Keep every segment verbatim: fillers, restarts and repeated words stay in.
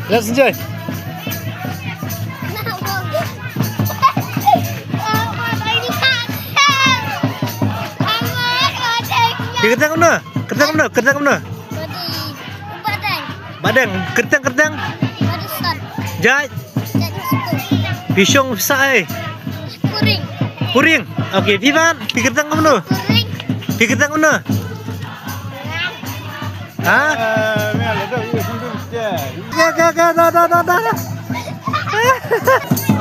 Let's enjoy. Phi kyrteng kumno? Kyrteng kumno? Kyrteng kumno? Badeng. Kyrteng, kyrteng. Jait. Phi shong phi sah ei? Puring. Puring. Okay, phi pat, phi kyrteng kumno? Puring. Phi kyrteng kumno? Ha? Ka, ka, ka, da, da, da, da.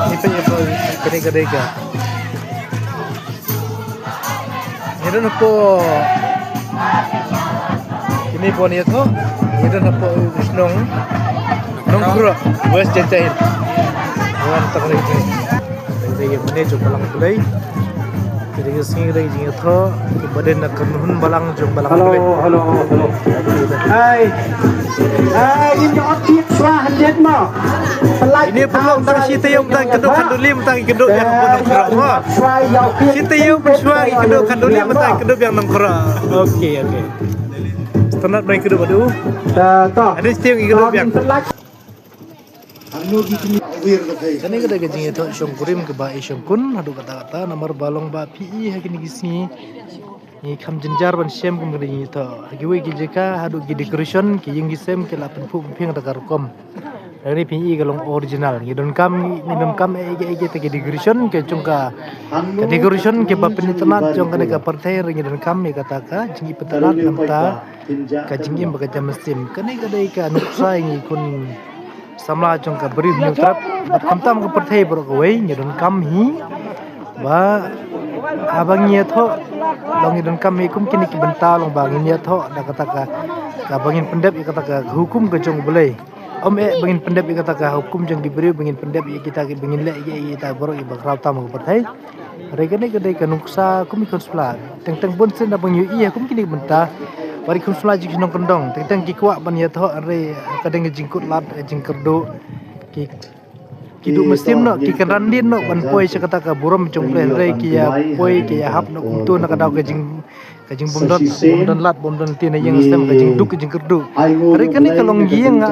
Ni peit ïa ka, ka dei, ka dei ka. Ngi don hapoh, kine pon ïa to. Ngi don hapoh shnong Nongkrok, West Jaintia Hills. Wan tak lagi. Dei ïa mane jong Balang Blei. Ki dei ki sngi dei jingïathoh kiba dei na kynhun balang jong Balang Blei. Hello, hello, hello. Hai. Hai, in ïa ot kit swa hanjit mo. Ini perlu tang shi taïew tang kynduh kanduli tang kynduh ïa ka Nongkrok mo. Shi taïew shuwa kynduh kanduli tang kynduh ïa Nongkrok. Okay, okay. Sngewtynnat ba kynduh bad u. Ta, ta. Ada shi taïew kynduh ïa. Kane ka dei ka jingïathoh shongkurim kaba i shongkun haduh katta katta namar ba long ba phi i ha kine ki sngi ngi kham jynjar ban shem kum ka dei jingïathoh. Ha kiwei ki jaka haduh ki decoration ki ïing ki sem ki la pynphuh pynphieng da ka rukom. Hynrei phi i ka long original. Ngi donkam, ngi donkam eh, eh, eh, eh, ki decoration ki jong ka, ka decoration kiba pynitynnad jong kane ka pyrthei, hynrei ngi donkam ïa kata ka jingpynitynnad namar ka jingim ba ka jam mynsiem. Kane ka dei ka nuksa ngi khun samla jong ka Bri u Hynñiewtrep bad khamtam ka pyrthei baroh kawei. Ngi donkam hi ba haba ngi ïathoh, long ngi donkam hi kum kine ki bynta long ba ngin ïathoh da kata ka, kaba ngin pyndep ïa kata ka hukum ka jong U Blei. Ym eh ba ngin pyndep ïa kata ka hukum jong ki briew, ba ngin pyndep ïa kita ki, ba ngin leh ïa kita baroh kiba khraw tam ka pyrthei. Hynrei kane ka dei ka nuksa kum i khun samla. Teng teng bun sien da ba ngi ïohi ïa kum kine ki bynta. Ba i khun samla jingshnong kyndong. Teng teng ki kwah ban ïathoh hynrei ka dei ka jingkut lad, ka jingkyrduh. Ki, ki duh mynsiem noh, ki kynran dien noh ban poi sha kata ka burom jong U Blei hynrei ki ïa poi ki ïa hap noh kumto na ka daw ka jing, ka jingbymdon, bymdon lad, bymdon lynti na ïing sem, ka jingduk, ka jingkyrduh. Hynrei kane ka long ïing nga,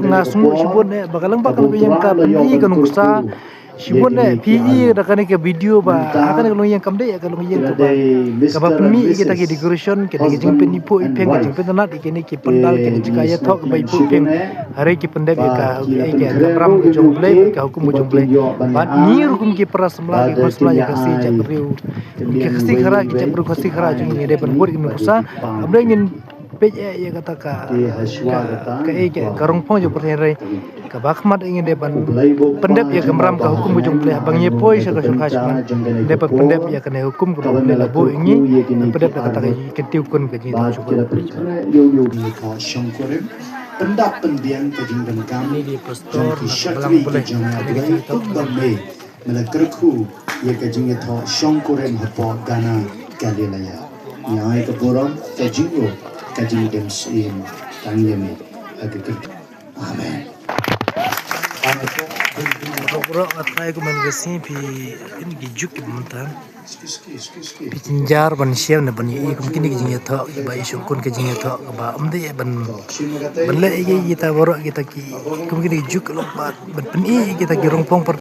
nga sngewsih bun eh ba ka long ba ka long ïing ka pyni ka nuksa. Shibun eh phi i da kane ka video ba ha kane ka long ïing kam dei ka long ïing kaba, kaba pynmih ïa kita ki decoration, kita ki jingpyniphuh iphieng, ka jingpyntynnad ïa kine ki pandal, kine jaka ïathoh kaba iphuh iphieng. Hynrei ki pyndep ïa ka, ïa ka kamram ka jong U Blei, ka hukum ka jong U Blei. Bad ngi ruh kum ki para samla, ki para samla ïa ka Khasi jaitbynriew, ki Khasi Khara, ki jaitbynriew Khasi Khara jong ngi dei ban bud ïa ka nuksa. Kam dei ngin peit eh ïa kata ka, ka, ka, eh, ka, ka rongphong jong u pyrthei hynrei kaba khmat ïa ngi dei ban pyndep ïa ka kamram ka hukum ka jong U Blei haba ngi poi sha ka shnong ka shmang. Dei ban pyndep ïa kane hukum kaba U Blei la buh ïa ngi, pyndep ïa kata ka kyntiew kun ka jingïathoh shongkurim. Pyndap pynbiang ka jingdonkam jong ki shakri ki jong U Blei kumba me. Me la kyrkhu ïa ka jingïathoh shongkurim hapoh Kana Galilea. Ngi ai ka burom, ka jingïeit, ka jingdem syiem tang ïa me ha ka kyrteng. Amen. Baroh nga tharai kumne ka sngi phi, phin ki juk ki bynta. Phi jynjar ban shem ne ban ïohi kum kine ki jingïathoh kiba i shongkun, ki jingïathoh kiba ym dei ban, ban leh ïa kita baroh kita ki kum kine ki juk long ba ban pyni ïa kita ki rongphong.